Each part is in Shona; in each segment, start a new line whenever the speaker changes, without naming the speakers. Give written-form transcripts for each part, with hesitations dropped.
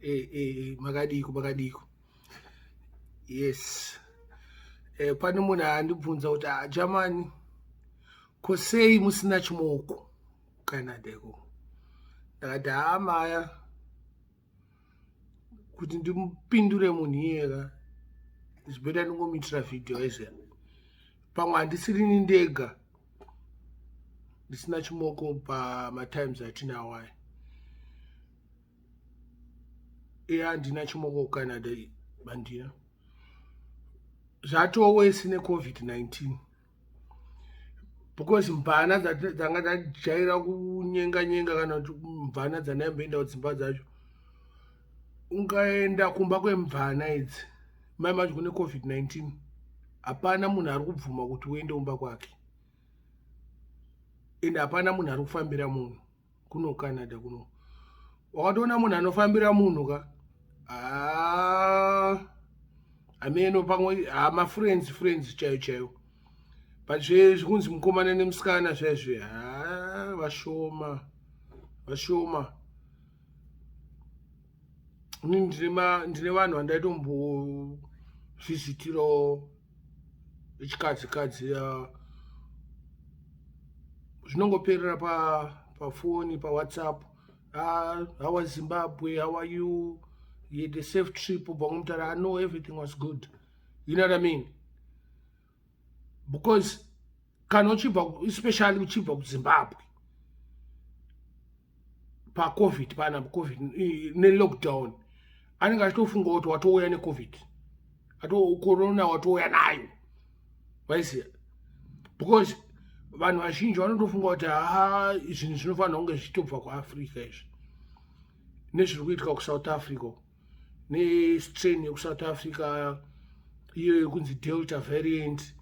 Eh, eh, makadiko makadiko. Yes. Pane munhu andibvunza kuti, ah, Germany, ko sei musina chimoko Canada iko? Ndakati, haa maya, kuti ndimupindure munhu iyeka, it's better ndingomuitira vhidhiyo aiziya. Pamwe handisirini ndega ndisina chimoko pamatimes atinawo aya. Iye handina chimoko kuCanada, handina. Zvatowesi neCOVID-19, because mvana dzanga dzajaira kunyenga nyenga, kana kuti mvana dzanaimboenda kudzimba dzacho, ungaenda kumba kwemvana idzi mai macho kune COVID-19, hapana munhu ari kubvuma kuti uende kumba kwake, ende hapana munhu ari kufambira munhu kuno Canada. Kuno wakatoona munhu anofambira munhu ka, haa, hameno, pamwe mafriends, friends chaiyo chaiyo, but zvekunzi mukomana nemusikana zvaizve, haa, vashoma, vashoma. Ini ndine vanhu vandaitombovisitirawo vechikadzi kadzi, zvinongoperera pafoni, paWhatsApp: "How was Zimbabwe? How are you? You had a safe trip?" Ubva no, everything was good, you know what I mean? Because kana uchibva, especially uchibva kuZimbabwe paCOVID, pana COVID nelockdown, anenge achitofunga kuti watouya neCOVID, ato corona watouya nayo, waiziya? Because vanhu vazhinji vanotofunga kuti, ha, zvinhu zvinofanira kunge zvichitobva kuAfrica izvi, nezviri kuitika kuSouth Africa, nestrain yekuSouth Africa iyo yekunzi Delta variant.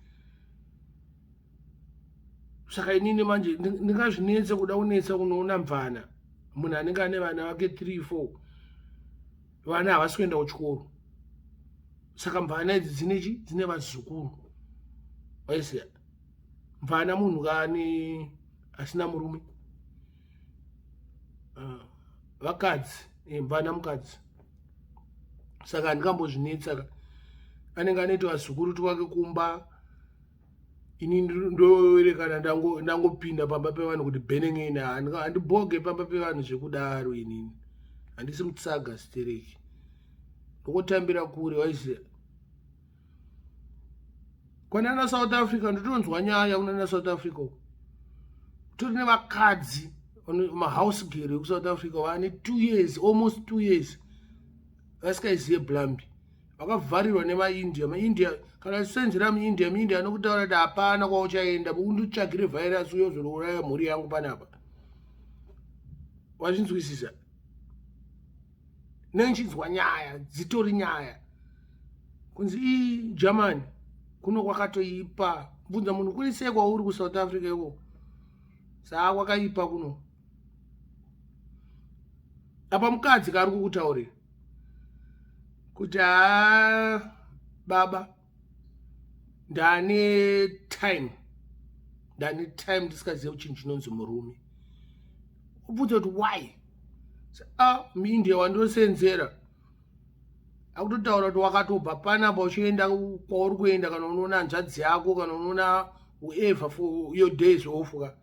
Saka inini manje ndingazvinetse kuda kunetsa kunoona mvana, munhu anenge ane vana vake 3, 4 vana, havasi kuenda kuchikoro. Saka mvana idzi dzinechi dzine vazukuru, waiziya? Mvana munhu kaane asina murume, vakadzi, mvana mukadzi. Saka handingambozvinetsa, anenge anoita vazukuru twake kumba. Ini ndoerekana ndangopinda pamba pevanhu kuti bhenengene, handibhoge pamba pevanhu zvekudaro. Inini handisi mutsaga stereki, ndokotambira kure, waiziya? Kwanana South Africa ndotonzwa nyaya. Kunana South Africa uko tori nevakadzi, mahouse girl ekuSouth Africa, vane 2 years, almost 2 years, vasikaiziye blambi, vakavharirwa nemaIndia. MaIndia, kana achisenzera muIndia, muIndia anokutaura kuti hapana kwauchaenda, unditsvagire vhairasi uyozonouraya mhuri yangu panapa, wazvinzwisisa? Nenchinzwa nyaya dzitori nyaya kunzi ii Germany kuno kwakatoipa. Bvunza munhu, kuri sei kwauri kuSouth Africa iko? Saa kwakaipa kuno. Apa mukadzi kaari kukutaurira kuti, haa baba, ndane time, ndane time ndisikazive chinhu chinonzi murume. Ubvunza kuti why? A muIndia wandosenzera akutotaura kuti wakatobva panapa uchienda kwauri kuenda, kana unoona hanzvadzi yako, kana unoona whoever for your days off ka,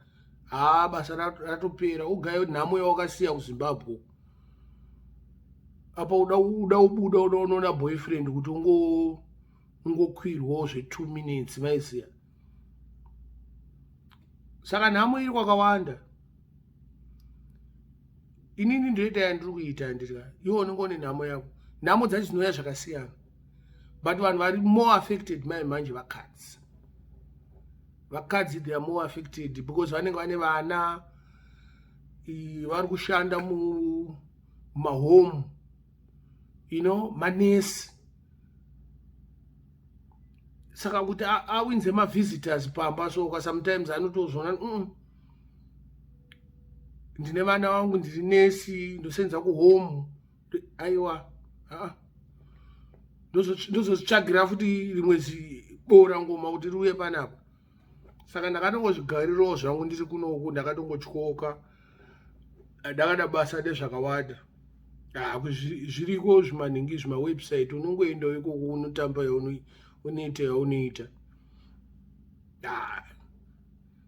haa, basa ratopera, ugaye nhamo yawakasiya kuZimbabwe. Apa uda uda ubuda, uda unoona boyfriend kuti ungokwirwawo zve2 minutes, maiziya? Saka nhamo iri kwakawanda. Inini ndoita yandiri kuita, nditya iwe unenge une nhamo yako. Nhamo dzacho dzinouya zvakasiyana, but vanhu vari more affected mai manje vakadzi. Vakadzi, they are more affected because vanenge vane vana, vari kushanda mumahome, manesi. Saka kuti awinze mavisitors pamba, so sometimes anotozona, ndine vana vangu, ndiri nesi, ndosenza kuhome, aiwa, aa, ndozozvitsvagira futi rimwe zibora ngoma kuti riuye panapa. Saka ndakatongozvigarirawo zvangu ndiri kunoku, ndakatongotyoka, ndakada basa nezvakawanda. Ah, zviriko zvimanhingi zvimawebsite unongoendawo ikoko unotamba unoita yaunoita. Ah,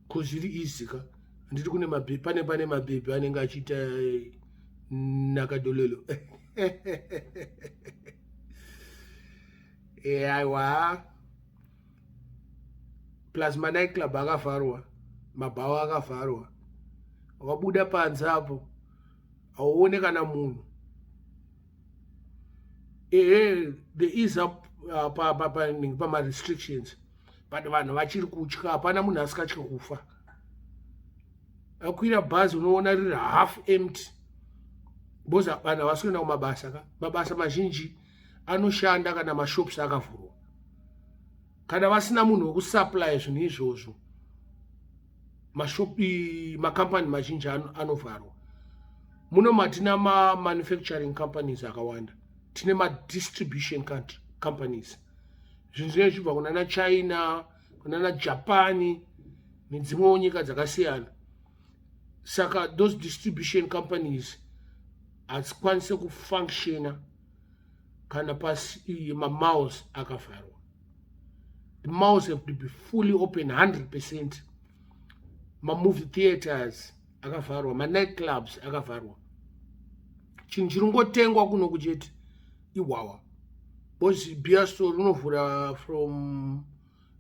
ko zviri easy ka handiti kune mabhebhi pane pane mabhebhi anenge achiita eh, nakadololo eh, aiwa plus manight club akavharwa mabhawa akavharwa wabuda panze apo hauone kana munhu ehe the ease up uh, pamarestrictions but vanhu vachiri kutya hapana munhu asikatye kufa akwira bhazi unoona riri half empty because vanhu havasi kuenda kumabasa ka mabasa mazhinji anoshanda kana mashops akavhurwa kana vasina munhu wekusupply zvinhu izvozvo mashopi makampani mazhinji anovharwa muno matina mamanufacturing companies akawanda tine madistribution companies zvinhu zvinenge zvichibva kunana china kunana japan nedzimwewo nyika dzakasiyana saka those distribution companies hadzikwanise kufunctiona kana pasi mamaus akavharwa the malls have to be fully open 100 percent mamovie theaters akavharwa manight clubs akavharwa chinhu chiri ngotengwa kuno kuchete ihwawa because beer store unovhura from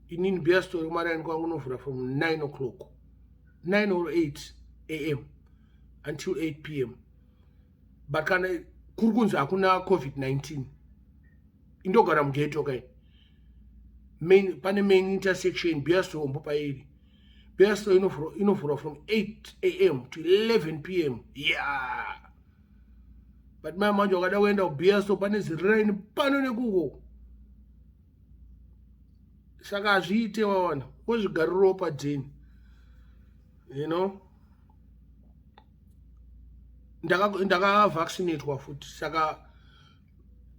inini beer store kumaraini kwangu unovhura from 9 o'clock 9 or 8 am until 8 p m but kana kuri kunzi hakuna covid-19 indogara mugeto kai main pane main intersection beer store hombo pairi beer store inovhurwa from 8 am to 11 p m yeah but mai manje wakada kuenda kubeer store pane ziraini pano nekuko saka hazviite wawana wozvigarirawo padheni you know ndakavaccinatwa ndaka futi saka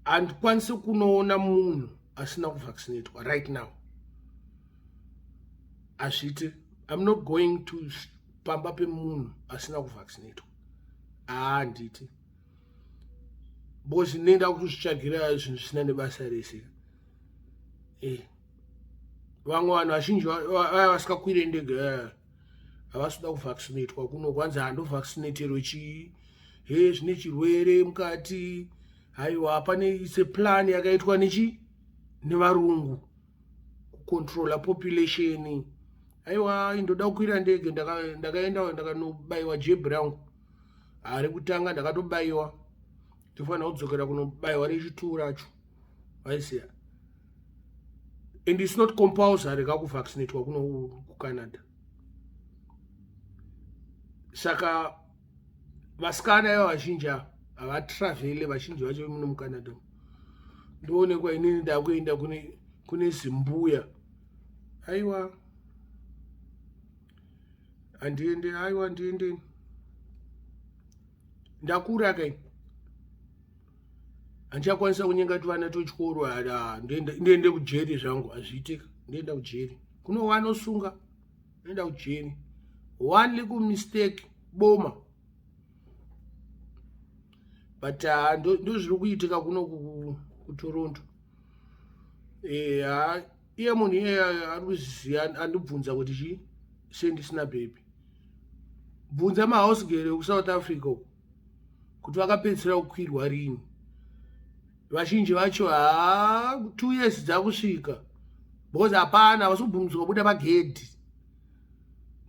handikwanisi kunoona munhu asina kuvaccinatwa right now hazviite i'm not going to pamba pemunhu asina kuvaccinatwa handiti because ndinoenda kutozvitsvagira zvinhu zvisina nebasa rese eh. Vamwe vanhu vazhinji vaya vasikakwire ndege eh, havasi kuda kuvaccinatwa kuno kwanzi handovaccinatelwe chii he zvine chirwere mukati haiwa pane its a plan yakaitwa nechi nevarungu kucontrola population aiwa indoda kukwira ndege ndakaenda ndakanobaiwa jeb rangu hari kutanga ndakatobaiwa tofanira kudzokera kunobaiwa rechituu racho vaisiya and its not compulsory kakuvaccinatwa kuno kucanada saka vasikana iva vazhinji ava havatravhele vazhinji vacho muno mucanada ndoonekwa inini ndakuenda kune, kune zimbuya aiwa handiende aiwa ndiende ndakura kai handichakwanisa kunyenga tuvana twechikoro ndiende kujeri zvangu hazviitika ndienda kujeri kuno wanosunga ndienda kujeri one little mistake boma but ah, ndozviri kuitika kuno kutoronto eh, iye munhu iye ari kuziva andibvunza kuti chii sei ndisina bhebhi bvunza mahouse girl ekusouth africa uko kuti vakapedzisira kukwirwa rini vazhinji vacho haa two years dzakusvika because hapana havasi kubvumidzwa kubuda pagedhi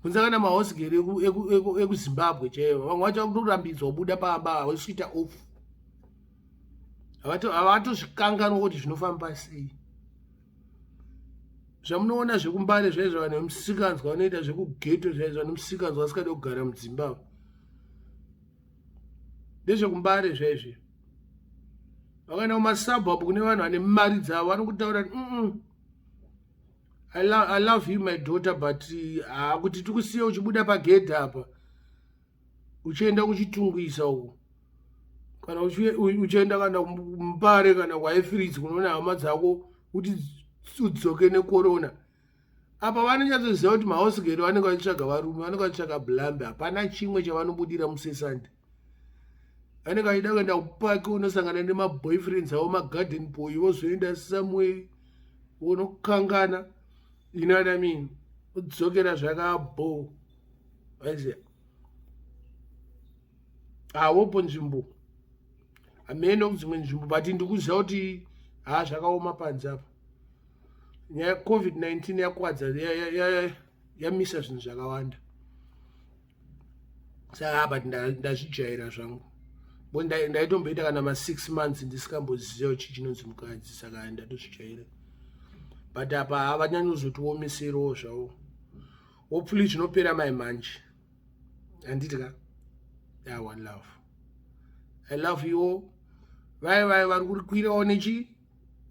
bvunza kana mahouse girl ekuzimbabwe chaivo vamwe vacho vakutorambidzwa kubuda pamba havasi kuita off havatozvikanganwa kuti zvinofamba sei zvamunoona zvekumbare zvaizvo vanhu vemusikanzwa vanoita zvekugeto zvaizvo vane musikanzwa vasikade kugara mudzimba ava ndezvekumbare zvaizvi vakaenda kumasabhabhu kune vanhu vane mari dzavo vanokutaura mm I, lo I love you my daughter but haa ah, kuti tikusiye uchibuda pagedhi apa uchienda kuchitungwisa uko kana uchienda kana kumbare kana kwaefiridzi kunoona hama dzako kuti udzoke nekorona apa vanonyatsoziva kuti mahosigero vanenge vachitsvaga varume vanenge vachitsvaga blambe hapana chimwe chavanobudira musesandi Anenge achida kuenda kupaki, unosangana nemaboyfriends avo, magarden boy, vozoenda somewhere vonokangana, you know what I mean? Udzokera zvakabho, waiziya? Hawopo nzvimbo, hameno kudzimwe nzvimbo, but ndikuziva kuti ha, zvakaoma panze apa. Nyaya yeCOVID-19 yakwadza, yamisa zvinhu zvakawanda. Saka, but ndazvijaira zvangu. Bo ndaitomboita kana ma6 months ndisingamboziva chii chinonzi mukadzi, saka ndatozvijaira. But apa havanyanyozotiomeserawo zvavo. Hopefully zvinopera mai manje, handiti ka? Yeah, one love, I love you all. Vai vai vari kurikwirawo nechi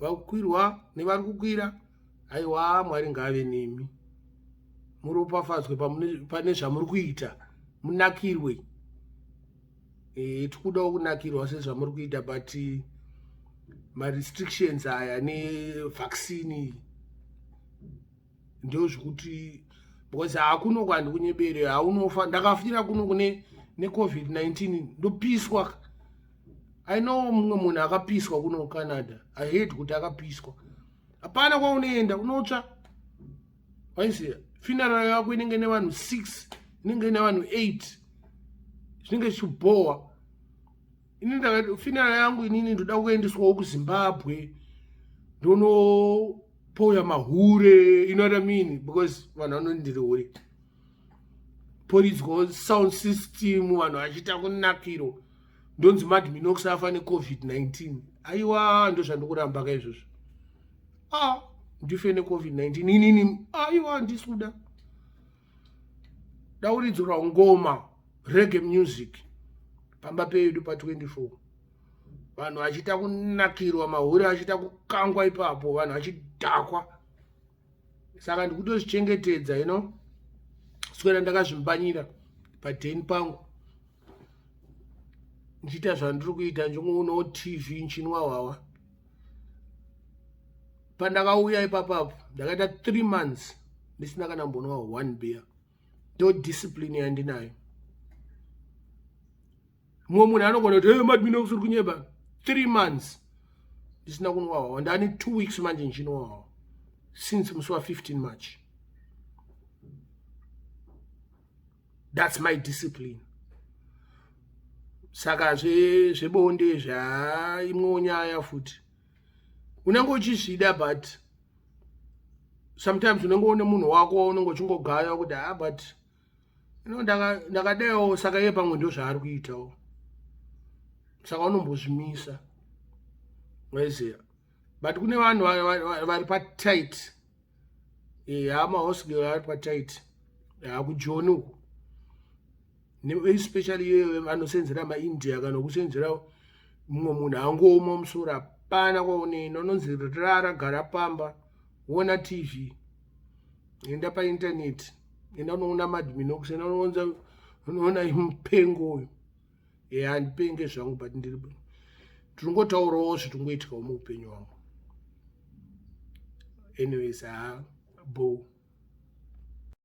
vakukwirwa nevari kukwira, aiwa, Mwari ngaave nemi, muropafadzwe pane zvamuri kuita, munakirwe. Tikudawo kunakirwa sezvamuri kuita, but marestrictions aya nevaccine ndo zvekuti, because hakuno kwandikunyebere, haunofa. Ndakafira kuno kune neCOVID-19, ndopiswa. I know mumwe munhu akapiswa kuno Canada. I hate kuti akapiswa. Hapana kwaunoenda, unotsva, waiziya? Funeral yako inenge nevanhu 6, inenge nevanhu 8, zvinenge zvichibhowa. Ini ndakati funeral yangu inini ndoda kuendeswawo kuZimbabwe, ndonopoya mahure, you know what I mean? Because vanhu vanoti ndiri hure. Poridzwawo sound system, vanhu vachiita kunakiro, ndonzi Mad Minox afa neCOVID-19. Aiwa, ndo zvandikuramba ka izvozvo. A, ndife neCOVID-19 inini? Aiwa, handisi kuda. Dauridzirwa ngoma, reggae music, pamba pedu pa24, vanhu vachiita kunakirwa, mahure achiita kukangwa ipapo, vanhu vachidhakwa. Saka ndikutozvichengetedza, swera ndakazvimbanyira padheni pangu, ndichiita zvandiri kuita, ndichinoonawo TV, nchinwa hwawa. Pandakauya ipapapo ndakaita 3 months ndisina kana mbonwa one beer. Ndo discipline yandinayo. Mumwe munhu anogona kuti, "Hey, Mad Minox, uri kunyeba." 3 months ndisina kunwa hwawa. Ndani 2 weeks manje ndichinwa hwawa, since musi wa15 March. That's my discipline. Saka zvebonde zvaimwewo nyaya futi. Unenge uchizvida, but sometimes unenge une munhu wako waunenge uchingogaya kuti, "Ah, but you know, ndakadaiwo." Saka iye pamwe ndo zvaari kuitawo, saka unombozvimisa, waiziya? But kune vanhu vari patight, hama housegirl ari patight hakujoni uku, especially iyoyo vanosenzera maIndia kana kusenzera mumwe munhu angooma musoro. Hapana kwaunoenda, unonzi rara, gara pamba, ona TV, enda paintaneti, enda unoona Mad Minox, enda unoona mupengo uyu. Handipenge zvangu, but ndiri ndinongotaurawo zvitingoitikawo muupenyu hwangu. Anyways, ha, bo.